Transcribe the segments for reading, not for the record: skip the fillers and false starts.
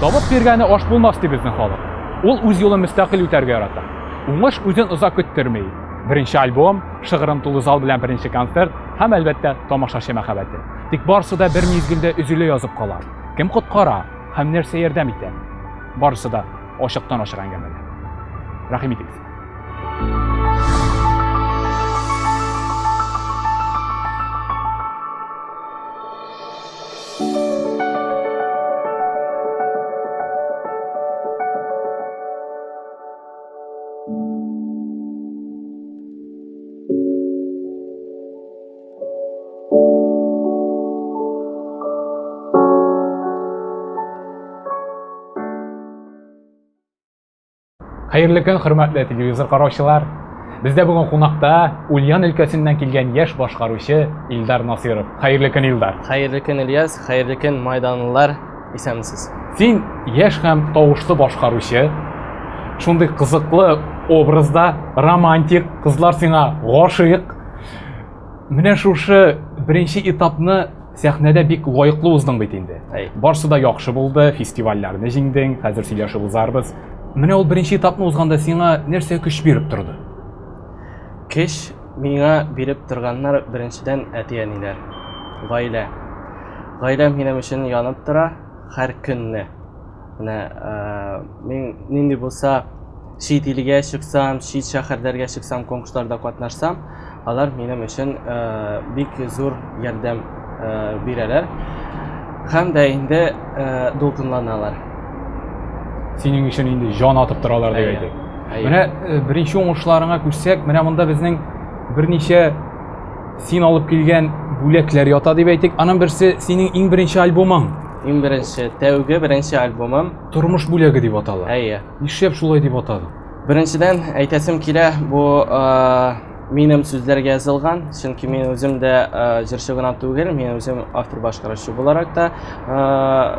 Табып биргәне аш булмас ди безнең халык. Ул үз юлын мөстәкыйль үтәргә ярата. Уңыш үзен озак көттерми. Беренче альбом, шыгрым тулы зал белән беренче концерт һәм, әлбәттә, тамашачы мәхәббәте. Тик барысы да бер мизгелдә өзелә язып кала. Кем коткара һәм нәрсә ярдәм итә? Барысы да ачыктан-ачык әңгәмәдә. Рәхим итегез. Хәерле көн, хөрмәтле телевизор караучылар. Бездә бүген кунакта Ульян өлкәсеннән килгән яшь башкаручы Илдар Насыйров. Хәерле көн, Илдар. Хәерле көн, Ильяс. Хәерле көн, майданлылар. Исәнмесез. Син яшь һәм тавышлы башкаручы. Шундый кызыклы образда, романтик, кызлар сиңа гашыйк. Менә шушы беренче этапны Сәхнәдә бик лаеклы уздың бит инде. Әй. Барсы да яхшы булды, фестивальләрне җиңдең, хәзер сөйләшеп узарбыз. Менә ул беренче этапны узганда сиңа нәрсә көч биреп торды? Көч миңа биреп торганнар беренчедән әти-әниләр, гаилә. Гаиләм минем өчен янып тора һәр көнне. Менә мин нинди булса чит илгә чыксам, чит шәһәрләргә чыксам, конкурсларда катнашсам, алар минем өчен бик зур ярдәм бирәләр. Һәм дә инде дулкынланалар. Синең өчен инде җан атып торалар дип әйтик. Менә беренче уңышларыңа күчсәк, менә монда безнең берничә син алып килгән бүләкләр ята дип әйтик. Аның берсе синең иң беренче альбомың. Иң беренче, тәүге беренче альбомым. Тормыш бүләге дип атала. Әйе. Нишләп шулай дип атадың? Беренчедән, әйтәсем килә, бу минем сүзләргә язылган, чөнки мин үзем дә җырчы гына түгел, мин үзем автор-башкаручы буларак та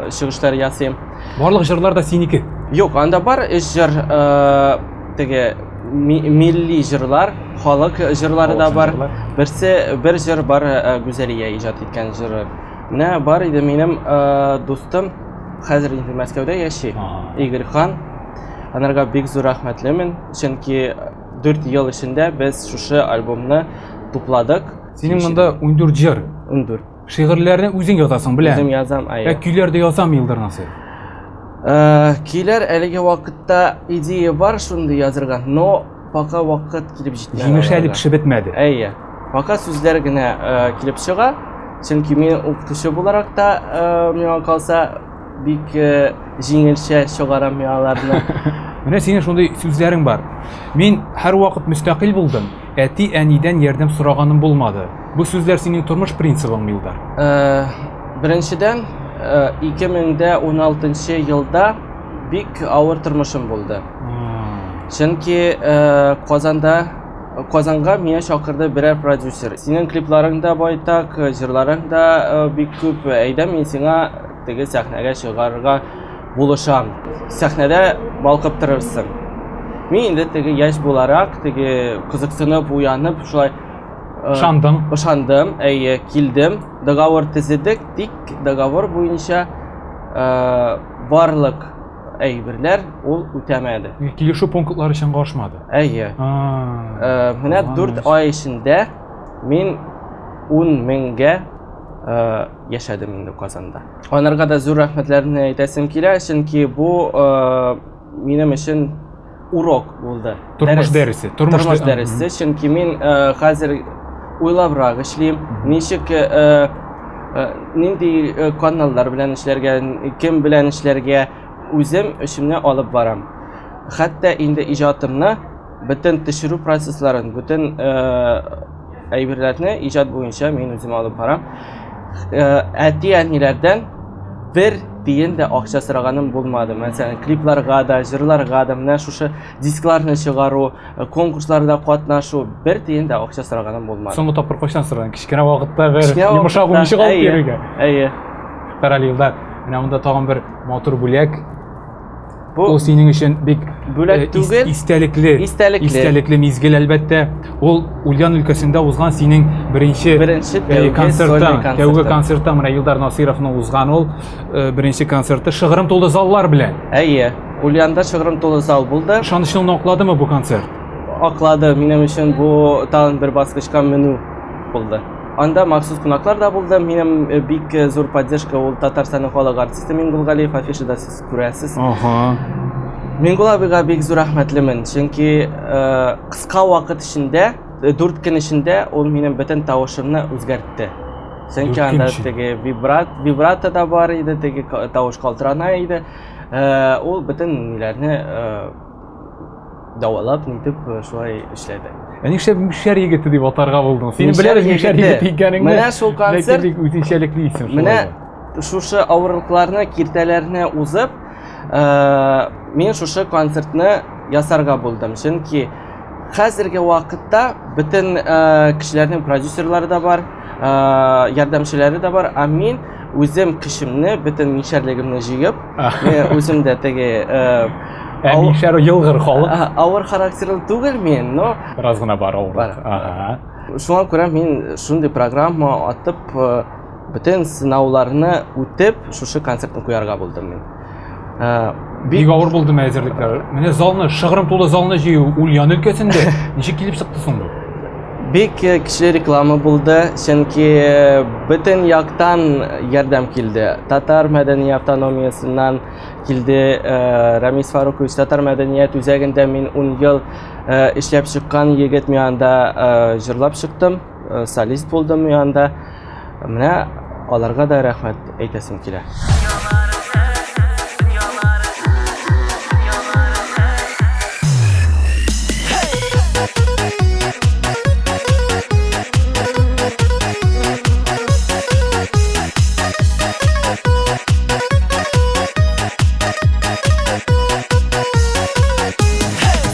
чыгышлар ясыйм. Барлык җырлар да синеке? Юк, анда бар өч җыр, теге милли җырлар, халык җырлары да бар. Берсе бер җыр бар, Гүзәлия иҗат иткән җыры. Менә бар иде минем дустым, хәзер инде Мәскәүдә яши, Игорь Хан. Анарга бик зур рәхмәтлемен, чөнки 4 ел эчендә без шушы альбомны тупладык. Синең монда 14 җыр. 14. Шигырьләрне үзең язасың, беләм. Үзем язам, әйе. Ә көйләр дә язамы Илдар Насыйров? Көйләр әлеге вакытта идея бар шундый язырга, но пока вакыт килеп җитмәде. Җимеше әле пешеп бетмәде. Әйе. Пока сүзләр генә килеп чыга. Чөнки мин укытучы буларак та, миңа калса, бик җиңелчә чыгарам мин аларны. Менә синең шундый сүзләрең бар. Мин һәрвакыт мөстәкыйль булдым, әти-әнидән ярдәм сораганым булмады. Бу сүзләр синең тормыш принцибыңмы, Илдар? Беренчедән, 2016 елда бик авыр тормышым булды. Чөнки Казанда Казанга мине чакырды берәр продюсер. Синең клипларың да байтак, җырларың да бик күп. Әйдә, мин сиңа теге сәхнәгә чыгарырга булышам. Сәхнәдә балкып торырсың. Мин инде теге яшь буларак, теге кызыксынып, уянып, шулай Ышандың. Ышандым, әйе, килдем. Договор төзедек, тик договор буенча барлык әйберләр ул үтәмәде. Килешү пунктлары чынга ашмады. Әйе. Менә 4 ай эчендә мин 10 меңгә яшәдем инде Казанда. Анарга да зур рәхмәтләрне әйтәсем килә, чөнки бу минем өчен урок булды. Тормыш дәресе. Тормыш дәресе, чөнки мин хәзер уйлабрак эшлим, ничек нинди каналлар белән эшләргә, кем белән эшләргә, үзем эшемне алып барам. Хәтта инде иҗатымны, бөтен төшерү процессларын, бөтен әйберләрне иҗат буенча мин үзем алып барам. Әти-әниләрдән бер тиен дә акча сораганым булмады. Мәсәлән, клипларга да, җырларга да, менә шушы дискларны чыгару, конкурсларда катнашу, бер тиен дә акча сораганым булмады. Соңгы тапкыр кайчан сорадың? Кечкенә вакытта бер йомшак уенчык алып бирергә. Әйе. Карале, Илдар, менә монда тагын бер матур бүләк. Бу Ул синең өчен бик бүләк түгел, истәлекле, истәлекле. Истәлекле мизгел әлбәттә. Ул Ульян өлкәсендә узган синең беренче беренче тәүге концерты, тәүге концерты менә Илдар Насыйровның узган ул беренче концерты шыгрым тулы заллар белән. Әйе, Ульянда шыгрым тулы зал булды. Ышанычыңны акладымы бу концерт? Аклады. Минем өчен бу тагын бер баскычка менү булды. Анда махсус кунаклар да булды. Минем бик зур поддержка ул Татарстанның халык артисты Миңгул Галиев, афишада сез күрәсез. Ага. Миңгул абыйга бик зур рәхмәтлемен, чөнки кыска вакыт эчендә, 4 көн эчендә ул минем бөтен тавышымны үзгәртте. Чөнки анда теге вибрат, вибрато да бар иде, теге тавыш калтырана иде. Ул бөтен ниләрне дәвалап, нитеп шулай эшләде. Ә нишләп мишәр егете дип атарга булдың? Син беләбез мишәр егете икәнеңне. Менә шул концерт. Ләкин бик үзенчәлекле исем. Менә шушы авырлыкларны, киртәләрне узып, мин шушы концертны ясарга булдым. Чөнки хәзерге вакытта бөтен кешеләрнең продюсерлары да бар, ярдәмчеләре дә бар, ә мин үзем көчемне, бөтен мишәрлегемне җыеп, мин үзем дә теге Ә мишәр елгыр халык. Авыр характерлы түгел мин, но бераз гына бар авыр. Бар. Ага. Шуңа күрә мин шундый программа атып, бөтен сынауларны үтеп, шушы концертны куярга булдым мин. Бик авыр булды ме әзерлекләр? Менә залны, шыгрым тулы залны җыю Ульян өлкәсендә ничек килеп чыкты соң бу? Бик кеше реклама булды, чөнки бөтен яктан ярдәм килде. Татар мәдәни автономиясеннән килде Рамис Фарукович, Татар мәдәният үзәгендә мин 10 ел эшләп чыккан егет, мин анда җырлап чыктым, солист булдым мин анда. Менә аларга да рәхмәт әйтәсем килә.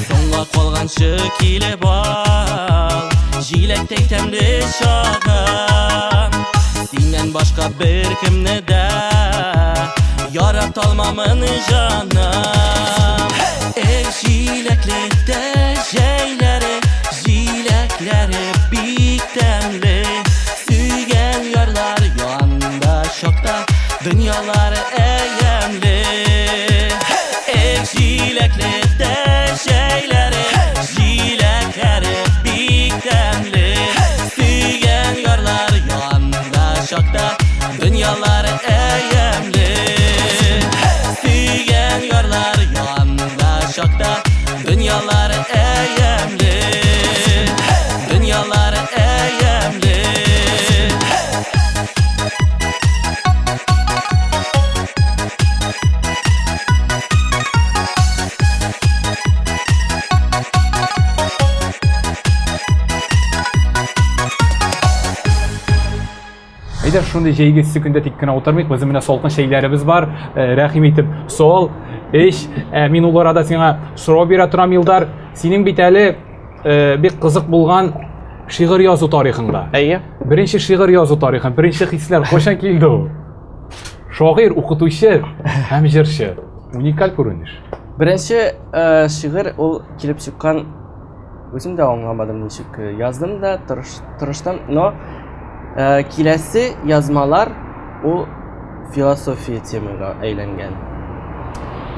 Соңга калганчы килеп ал, җиләктәй тәмле чагым. Синнән башка беркемне дә ярата алмамын, җаным. Эх, җиләкле дә җәйләре, җиләкләре бик тәмле. Сөйгән ярлар янында чакта дөньялар әямле. Эх, җиләкле дә җәйләре, җиләкләре бик тәмле. Сөйгән ярлар янында чакта дөньялар әямле. Сөйгән ярлар янында чакта дөньялар әямле. Дөньялар әямле. Әйдә, шундый җәйге эссе көндә тик кенә утырмыйк. Безнең менә салкын чәйләребез бар. Рәхим итеп, сол, эч. Мин ул арада сиңа сорау бирә торам, Илдар. Синең бит әле бик кызык булган шигырь язу тарихыңда. Әйе. Беренче шигырь язу тарихы, беренче хисләр кайчан килде ул? Шагыйрь, укытучы һәм җырчы. Уникаль күренеш. Беренче шигырь ул килеп чыккан, үзем дә аңламадым ничек яздым да, тырыштым, но киләсе язмалар ул философия темага әйләнгән.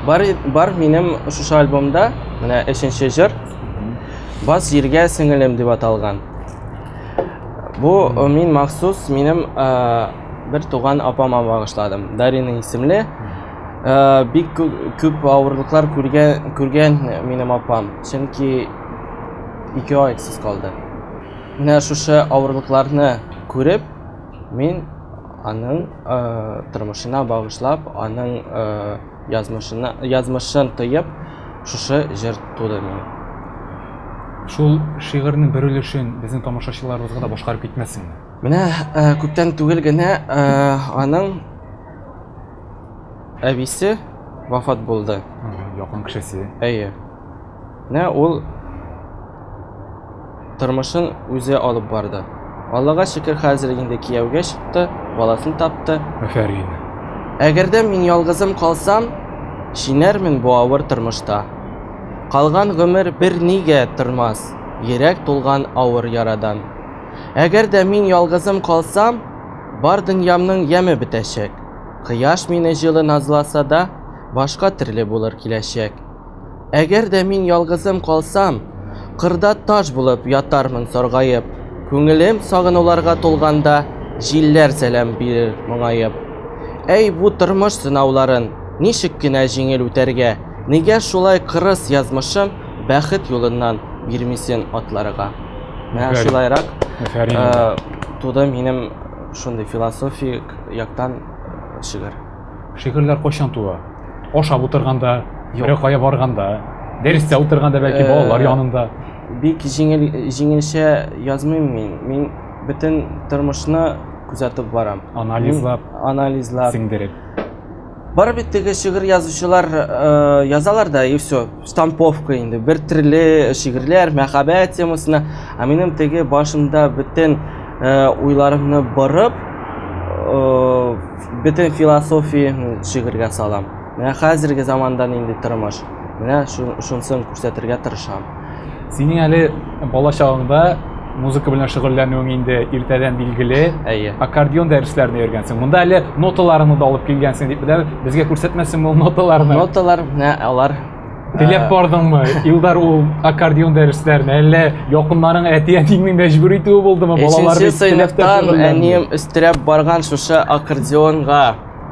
Бар, бар минем шушы альбомда, менә өченче җыр, Бас җиргә сеңелем дип аталган. Бу мин махсус минем бер туган апама багышладым. Дарина исемле. Бик күп авырлыклар күргән, күргән минем апам. Чөнки ике айсыз калды. Менә шушы авырлыкларны күреп, мин аның тормышына багышлап, аның язмышына, язмышын тоеп, шушы җыр туды минем. Шул шигырьнең бер өлешен безнең тамашачыларыбызга да башкарып китмәссеңме? Менә күптән түгел генә аның әбисе вафат булды. Якын кешесе. Әйе. Менә ул тормышын үзе алып барды. Аллага шөкер, хәзер инде кияүгә чыкты, баласын тапты. Афәрин. Әгәр дә мин ялгызым калсам, Җиңәрмен бу авыр тормышта. Калган гомер бернигә тормас, Йөрәк тулган авыр ярадан. Әгәр дә мин ялгызым калсам, Бар дөньямның яме бетәчәк. Кояш мине җылы назласа да, Башка төрле булыр киләчәк. Әгәр дә мин ялгызым калсам, Кырда таш булып ятармын саргаеп. Күңелем сагынуларга тулганда, Җилләр сәлам бирер моңаеп. Әй, бу тормыш сынауларын Ничек кенә җиңел үтәргә? Нигә шулай кырыс язмышым Бәхет юлыннан бирмисен атларга? Менә шулайрак э, туды минем шундый философик яктан э, шигырь. Шигырьләр кайчан туа? Ашап утырганда, берәр кая барганда, дәрестә утырганда, бәлки э, балалар янында. Бик җиңел җиңелчә язмыйм мин. Мин бөтен тормышны күзәтеп барам. Анализлап, анализлап, сеңдереп. Бар бит теге шигырь язучылар э, язалар да, и все, штамповка инде. Бер төрле шигырьләр, мәхәббәт темасына. Ә минем теге башымда бөтен э, уйларымны борып, э, бөтен философияне шигырьгә салам. Менә хәзерге заманда нинди тормыш. Менә шунысын күрсәтергә тырышам. Синең әле бала чагыңда музыка белән шөгыльләнүең инде иртәдән билгеле. Әйе. Аккордеон дәресләренә йөргәнсең. Монда әле ноталарны да алып килгәнсең дип беләм. Безгә күрсәтмәсеңме ул ноталарны? Ноталар, менә алар. Теләп э, бардыңмы? Илдар ул аккордеон дәресләренә әллә якыннарың әти-әниеңнең мәҗбүр итүе булдымы? Балалар бит сыйныфтан әнием өстерәп барган шушы аккордеонга.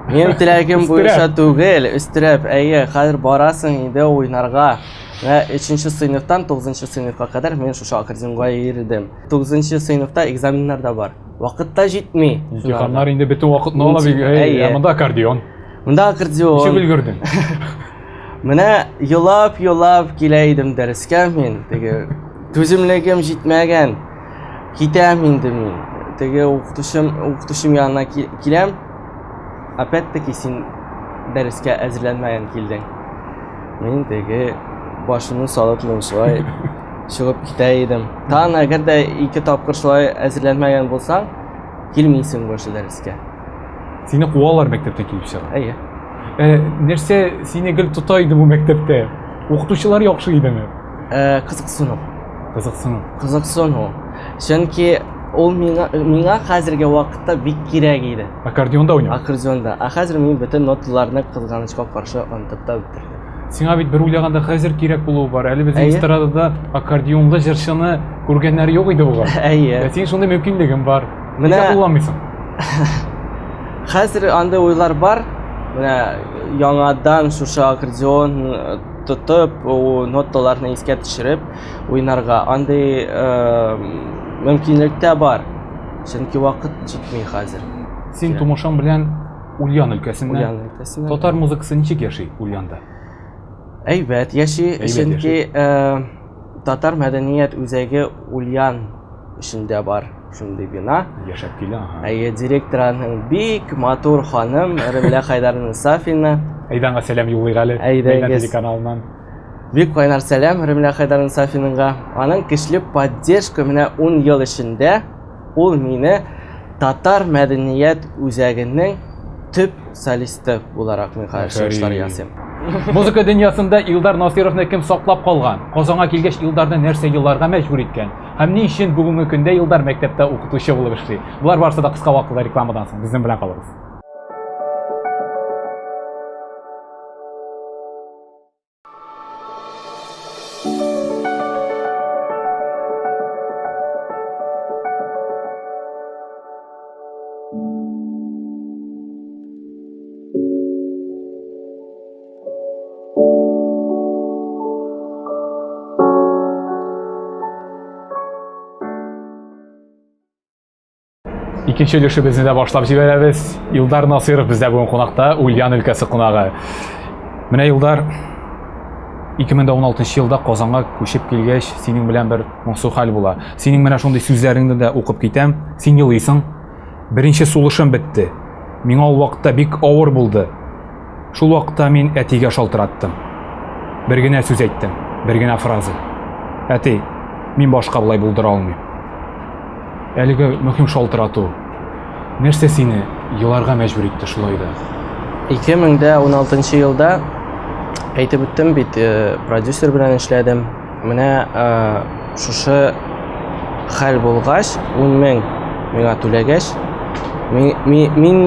Минем теләгем буенча түгел, өстерәп, әйе, хәзер барасың инде уйнарга. Менә өченче сыйныфтан тугызынчы сыйныфка кадәр мин шушы аккордеонга йөрдем. Тугызынчы сыйныфта экзаменнар да бар. Вакыт та җитми. Имтиханнар инде бөтен вакытны ала бит. Әй, монда аккордеон. Монда аккордеон. Ничек өлгердең? Менә елап-елап килә идем дәрескә мин. Теге түземлегем җитмәгән. Китәм инде мин. Теге укытучым, укытучым янына киләм. Опять-таки син дәрескә әзерләнмәгән килдең. Мин теге башымны салып мин шулай чыгып китә идем. Тагын әгәр дә ике тапкыр шулай әзерләнмәгән булсаң, килмисең больше дәрескә. Сине куалар мәктәптән килеп чыгып. Әйе. Э, нәрсә сине гел тота иде бу мәктәптә? Укытучылар яхшы идеме? Э, кызыксыну. Кызыксыну. Кызыксыну. Чөнки ул миңа, миңа хәзерге вакытта бик кирәк иде. Аккордеонда уйнау. Аккордеонда. Ә хәзер мин бөтен ноталарны кызганычка каршы онытып та бетердем. Сиңа бит бер уйлаганда хәзер кирәк булуы бар. Әле безнең эстрадада аккордеонлы җырчыны күргәннәр юк иде бугай. Әйе. Ә синең шундый мөмкинлегең бар. Менә кулланмыйсың. Хәзер андый уйлар бар. Менә яңадан шушы аккордеон э, тотып, ноталарны искә төшереп уйнарга. Андый э, мөмкинлек тә бар. Чөнки вакыт җитми хәзер. Син тумышың белән Ульян өлкәсеннән. Ульян өлкәсеннән. Татар музыкасы ничек яши Ульянда? Әйбәт яши, чөнки э, татар мәдәният үзәге Ульян эчендә бар шундый бина. Яшәп килә, ага. Әйе, директор аның бик матур ханым Рәмилә Хайдаровна Сафина. Әйдә аңа сәлам юллыйк әле. Әйдәгез. Телеканалыннан. Бик кайнар сәлам Рәмилә Хайдаровна Сафинага. Аның көчле поддержка менә 10 ел эчендә ул мине Татар мәдәният үзәгенең төп солисты буларак мин хәзер чыгышлар ясыйм. Музыка дөньясында Илдар Насыйровны кем саклап калган? Казанга килгәч Илдарны нәрсә елларга мәҗбүр иткән? Һәм ни өчен бүгенге көндә Илдар мәктәптә укытучы булып эшли? Болар барысы да кыска вакытлы рекламадан соң. Безнең белән калыгыз. Икенче өлешебезне дә башлап җибәрәбез. Илдар Насыйров бездә бүген кунакта, Ульян өлкәсе кунагы. Менә Илдар 2016 елда Казанга күчеп килгәч, синең белән бер моңсу хәл була. Синең менә шундый сүзләреңне дә укып китәм. Син елыйсың. Беренче сулышым бетте. Миңа ул вакытта бик авыр булды. Шул вакытта мин әтигә шалтыраттым. Бер генә сүз әйттем, бер генә фраза. Әти, мин башка болай булдыра алмыйм. Әлеге мөһим шалтырату нәрсә сине еларга мәҗбүр итте шулай да? 2016 елда Әйтеп үттем бит, э, продюсер белән эшләдем. Менә э, шушы хәл булгач, 10 мең миңа түләгәч, мин, мин, мин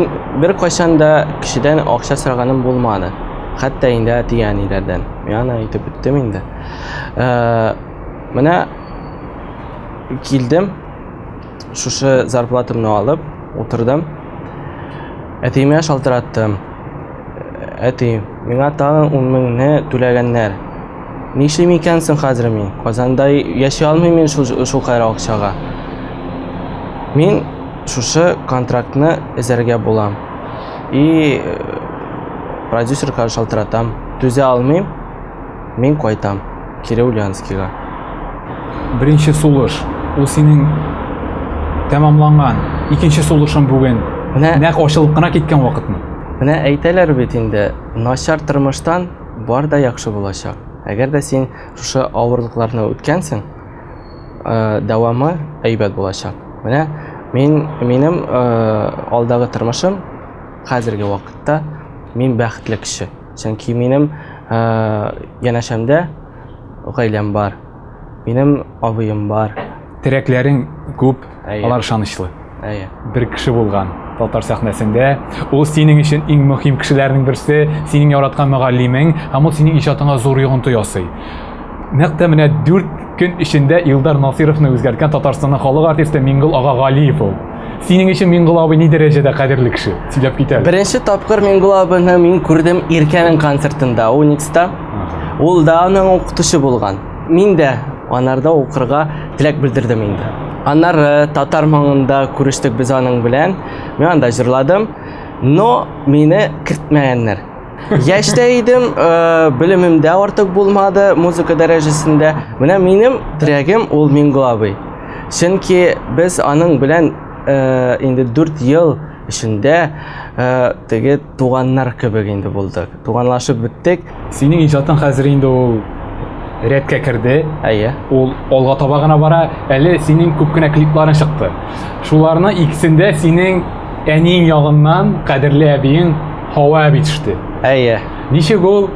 беркайчан да кешедән акча сораганым булмады. Хәтта инде әти-әниләрдән. Мин аны әйтеп үттем инде. Э, менә килдем, шушы зарплатамны алып, утырдым. Әтиемә шалтыраттым. Әти, миңа тагын 10 меңне түләгәннәр. Нишлим икән соң хәзер мин? Казанда яши алмыйм мин шул, шул кадәр акчага. Мин шушы контрактны эзәргә булам. И э, продюсерга шалтыратам. Түзә алмыйм. Мин кайтам кире Ульяновскига. Беренче сулыш, ул синең тәмамланган. Икенче сулышың бүген. Менә Нәкъ ачылып кына киткән вакытмы? Менә әйтәләр бит инде, начар тормыштан бар да яхшы булачак. Әгәр дә син шушы авырлыкларны үткәнсең, э, дәвамы әйбәт булачак. Менә мин минем э, алдагы тормышым хәзерге вакытта мин бәхетле кеше. Чөнки минем э, янәшәмдә гаиләм бар. Минем абыем бар. Терәкләрең күп, Әйе. алар ышанычлы. Әйе. Бер кеше булган татар сәхнәсендә. Ул синең өчен иң мөһим кешеләрнең берсе, синең яраткан мөгаллимең һәм ул синең иҗатыңа зур йогынты ясый. Нәкъ тә менә 4 көн эчендә Илдар Насыровны үзгәрткән Татарстанның халык артисты Миңгол ага Галиев ул. Синең өчен Миңгол абый ни дәрәҗәдә кадерле кеше? Сөйләп кит әле. Беренче тапкыр Миңгол абыйны мин күрдем Иркәнең концертында, Уникста. Ул да аның укытучы булган. Мин дә анарда укырга теләк белдердем инде. Аннары татар моңында күрештек без аның белән. Мин анда җырладым, но мине кертмәгәннәр. Яшьтә идем, э, белемем дә артык булмады музыка дәрәҗәсендә. Менә минем терәгем ул Миңгол абый. Чөнки без аның белән э, инде 4 ел эчендә э, теге туганнар кебек инде булдык. Туганлашып беттек. Синең иҗатың хәзер инде ул рәткә керде. Әйе. Ул алга таба гына бара. Әле синең күп кенә клипларың чыкты. Шуларның икесендә синең әниең ягыннан кадерле әбиең Һава әби төште. Әйе. Ничек ул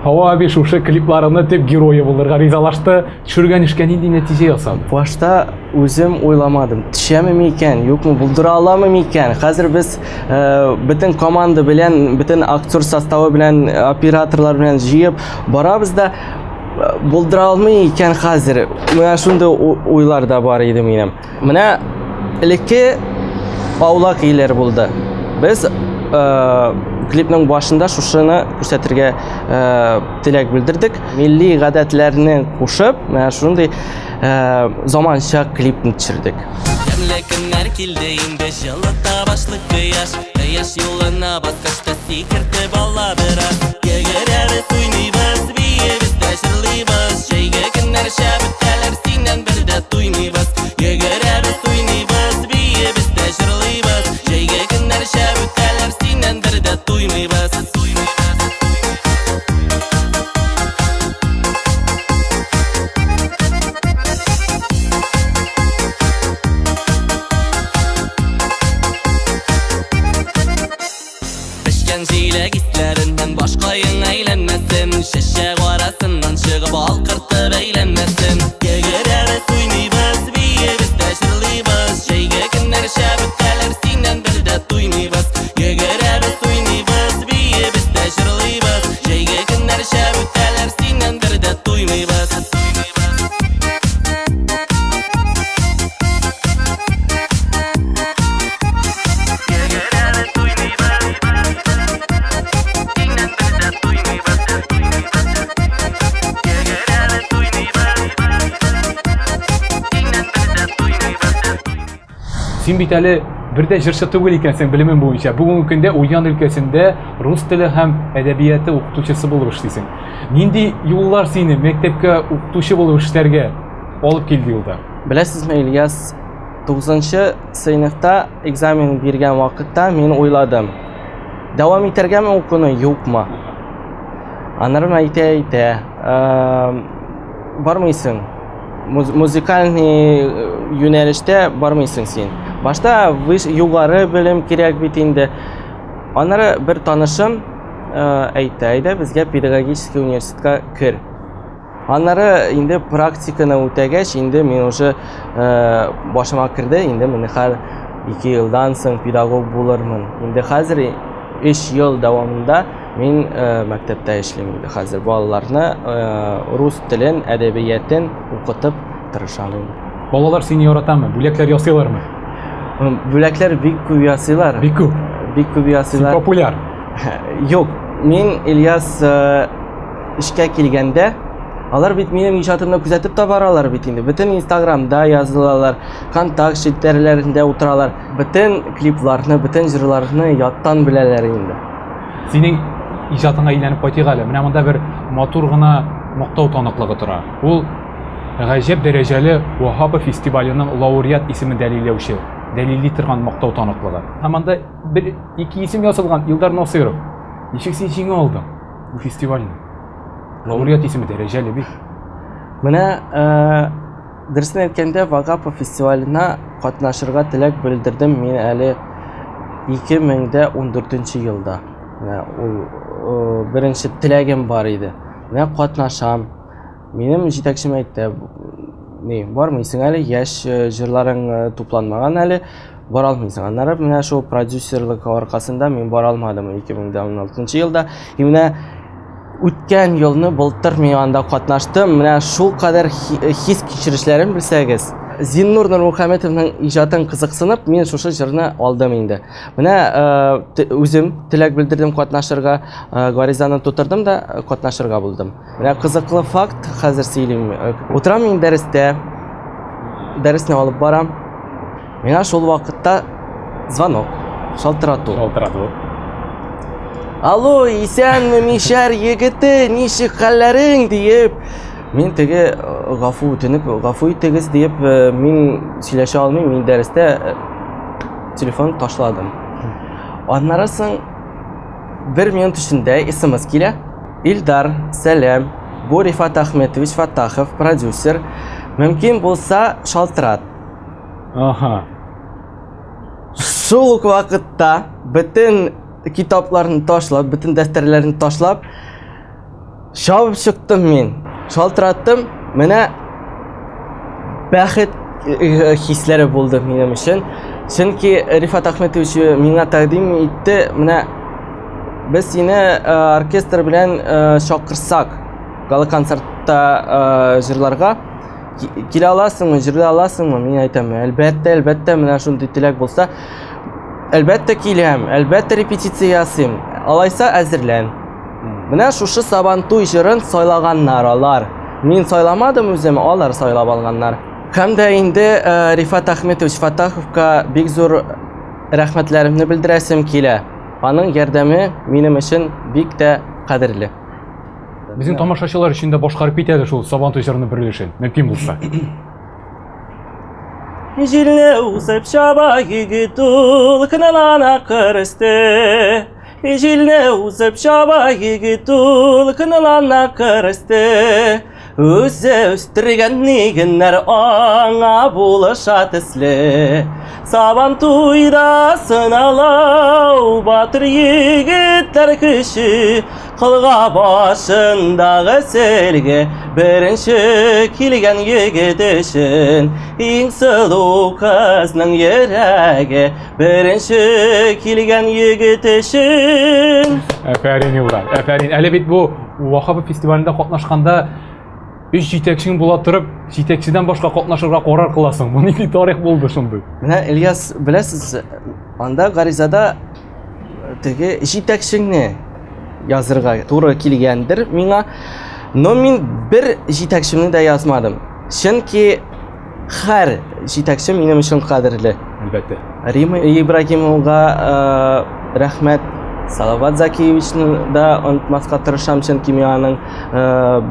Һава әби шушы клипларымны төп герое булырга ризалашты? Төшергән эшкә нинди нәтиҗә ясады? Башта үзем уйламадым, төшәме микән, юкмы, булдыра аламы микән? Хәзер без э, бөтен команда белән, бөтен актер составы белән, операторлар белән җыеп барабыз да э, булдыра алмый икән хәзер. Менә шундый уйлар да бар иде минем. Менә элекке аулак өйләр булды. Без э, клипның башында шушыны күрсәтергә э, теләк белдердек. Милли гадәтләрне кушып, менә шундый э, заманча клипны төшердек. Тәмле көннәр килде инде җылыта башлый кояш Кояш юлына баскач та сикертеп ала бераз Йөгерәбез, уйныйбыз, биебез дә җырлыйбыз Җәйге көннәр шәп үтәләр, синнән бер дә туймыйбыз Йөгерәбез, уйныйбыз, биебез дә җырлыйбыз Җәйге көннәр шәп үтәләр, синнән бер дә туймыйбыз Пешкән җиләк исләреннән башкаең әйләнмәсен Чәчәк арасыннан чыгып ал кыртып әйләнмәсен Йөгерәбез, уйныйбыз, биебез дә җырлыйбыз Җәйге көннәр шәп үтәләр, синнән бер дә туймыйбыз Йөгерәбез, уйныйбыз, биебез дә җырлыйбыз Җәйге көннәр шәп үтәләр, синнән бер дә туймыйбыз Син бит әле бер дә җырчы түгел икәнсең белемең буенча. Бүгенге көндә Ульян өлкәсендә рус теле һәм әдәбияты укытучысы булып эшлисең. Нинди юллар сине мәктәпкә укытучы булып эшләргә алып килде юлда? Беләсезме, Ильяс, 9 сыйныфта экзамен биргән вакытта мин уйладым. Дәвам итәргәме укуны, юкмы? Аннары әйтә әйтә, бармыйсың. Музыкальный э, юнәлештә бармыйсың син. Башта югары белем кирәк бит инде. Аннары бер танышым әйтте, әйдә безгә педагогический университетка кер. Аннары инде практиканы үтәгәч, инде мин уже башыма керде, инде мин хәр 2 елдан соң педагог булырмын. Инде хәзер 3 ел дәвамында мин мәктәптә эшлим инде хәзер балаларны рус телен, әдәбиятын укытып тырышам инде. Балалар сине яратамы? Бүләкләр ясыйлармы? Бүләкләр бик күп ясыйлар. Бик күп. Бик күп ясыйлар. Син популяр. Юк, мин Ильяс эшкә килгәндә, алар бит минем иҗатымны күзәтеп тә баралар бит инде. Бөтен Инстаграмда язылалар, контакт челтәрләрендә утыралар. Бөтен клипларны, бөтен җырларны яттан беләләр инде. Синең иҗатыңа әйләнеп кайтыйк әле. Менә монда бер матур гына мактау таныклыгы тора. Ул гаҗәп дәрәҗәле Ваһапов фестиваленең лауреат исемен дәлилләүче, дәлилли торган мактау таныклыгы. Һәм анда бер ике исем язылган Илдар Насыйров. Ничек син җиңә алдың бу фестивальне? Лауреат исеме дәрәҗәле бит. Менә э, дөресен әйткәндә, Вагапов фестиваленә катнашырга теләк белдердем мин әле 2014 елда. Менә ул э, беренче теләгем бар иде. Менә катнашам. Минем җитәкчем әйтте, ни, бармыйсың әле, яшь э, җырларың э, тупланмаган әле, бара алмыйсың. Аннары менә шул продюсерлык аркасында мин бара алмадым 2016 елда. И менә үткән елны былтыр мин анда катнаштым. Менә шул кадәр э, хис кичерешләрен белсәгез. Зиннур Нурмухаметовның иҗатын кызыксынып, мин шушы җырны алдым инде. Менә үзем теләк белдердем катнашырга, гаризаны тутырдым да катнашырга булдым. Менә кызыклы факт хәзер сөйлим. Утырам мин дәрестә. Дәресне алып барам. Миңа шул вакытта звонок, шалтырату. Шалтырату. Алло, исәнме, мишәр егете, ничек хәлләрең диеп, мин теге э, гафу үтенеп, гафу итегез диеп, э, мин сөйләшә алмыйм, мин дәрестә э, телефон ташладым. Аннары соң бер минут эчендә смс килә. Илдар, сәлам. Бу Рифат Ахметович Фаттахов, продюсер. Мөмкин булса, шалтырат. Ага. Шул ук вакытта бөтен китапларны ташлап, бөтен дәфтәрләрне ташлап, чабып чыктым мин. Шалтыраттым. Менә бәхет э, хисләре булды минем өчен. Чөнки Рифат Ахметович миңа тәкъдим итте, менә Без сине э, оркестр белән э, чакырсак, гала-концертта э, җырларга килә аласыңмы, җырлый аласыңмы? Мин әйтәм, әлбәттә, әлбәттә, менә шундый теләк булса, әлбәттә киләм, әлбәттә репетиция ясыйм. Алайса әзерлән. Менә шушы Сабантуй җырын сайлаганнар алар. Мин сайламадым үзем, алар сайлап алганнар. Һәм дә инде Рифат Ахметович Фатаховка бик зур рәхмәтләремне белдерәсем килә. Аның ярдәме минем өчен бик тә кадерле. Безнең тамашачылар өчен дә башкарып кит әле шул Сабантуй җырының бер өлешен, мөмкин булса. Җилне узып чаба егет дулкынлана кыр өсте. Җилне узып чаба егет дулкынлана кыр өсте. Үзе үстергән игеннәр аңа булыша төсле. Сабан туйда сыналау батыр егетләр көче, кылга башындагы сөлге беренче килгән егет өчен иң сылу кызның йөрәге беренче килгән егет өчен. Әфәрин, Илдар, әфәрин. Әле бит бу Вахапов фестивалендә катнашканда өч җитәкчең була торып, җитәкчедән башка катнашырга карар кыласың. Бу нинди тарих булды шундый? Менә Ильяс, беләсез, анда гаризада теге җитәкчеңне язырга туры килгәндер миңа. Но мин бер җитәкчемне дә язмадым. Чөнки һәр җитәкче минем өчен кадерле. Әлбәттә. Рима Ибрагимовага э, рәхмәт. Салават Закиевичны да онытмаска тырышам, чөнки мин аның э,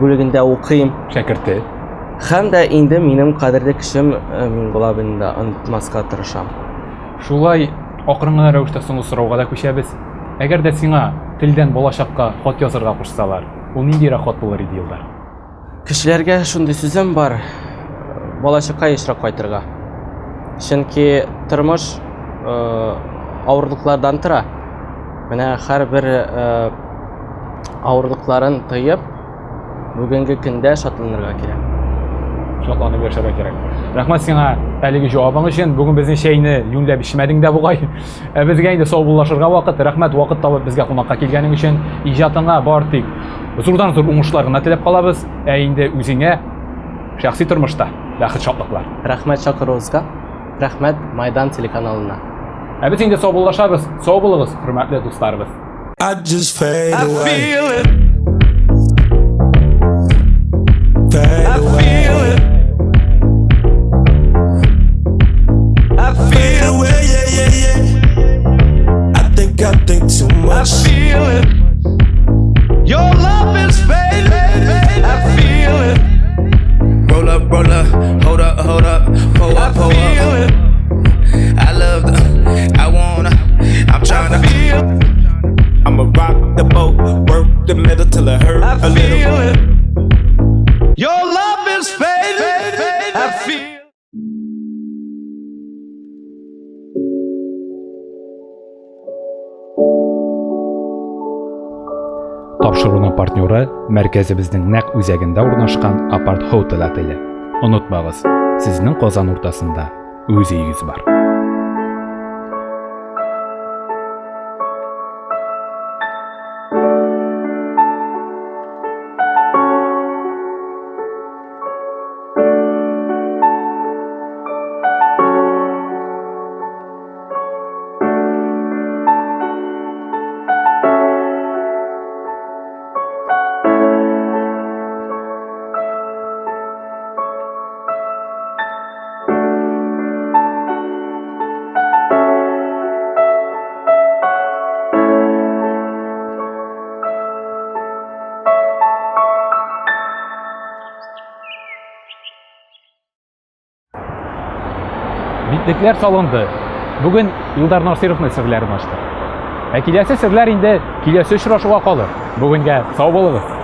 бүлегендә укыйм. Шәкерте. Һәм дә инде минем кадерле кешем э, Миңгол абыйны да онытмаска тырышам. Шулай акрын гына рәвештә соңгы сорауга да күчәбез. Әгәр дә сиңа телдән балачакка хат язырга кушсалар, ул ниндирәк хат булыр иде, Илдар? Кешеләргә шундый сүзем бар, балачакка ешрак кайтырга. Чөнки тормыш э, авырлыклардан тора. Менә һәрбер э, Авырлыкларын тоеп, бүгенге көндә шатланырга кирәк. Шатланып яшәргә кирәк. Рәхмәт сиңа әлеге җавабың өчен. Бүген безнең чәйне юньләп эчмәдең дә бугай. Ә безгә инде саубуллашырга вакыт. Рәхмәт вакыт табып безгә кунакка килгәнең өчен. Иҗатыңа бар тик зурдан зур уңышлар гына теләп калабыз. Ә инде үзеңә шәхси тормышта бәхет шатлыклар. Рәхмәт чакыруыгызга. Рәхмәт Майдан телеканалына. Ә без инде саубуллашабыз. Сау булыгыз, хөрмәтле дусларыбыз. I just fade away. I feel it. Fade I away. feel it. I Fade feel away, yeah, yeah, yeah. I think too I much. feel it. Your love is fading. I feel it. Roll up, roll up, hold up, hold up, pull I up, pull feel up. it. I love the, I wanna, I'm tryna. Feel. I'ma rock the boat, work the middle till it hurt I a little. feel it. Your love is fading. I feel. Тапшыруның партнеры мәркәзебезнең нәкъ үзәгендә урнашкан Апарт Hotel отеле. Онытмагыз, сезнең Казан уртасында үз өегез бар. Битлекләр салынды. Бүген Илдар Насыровның серләрен ачтык. Ә киләсе серләр инде киләсе очрашуга калыр. Бүгенгә сау булыгыз.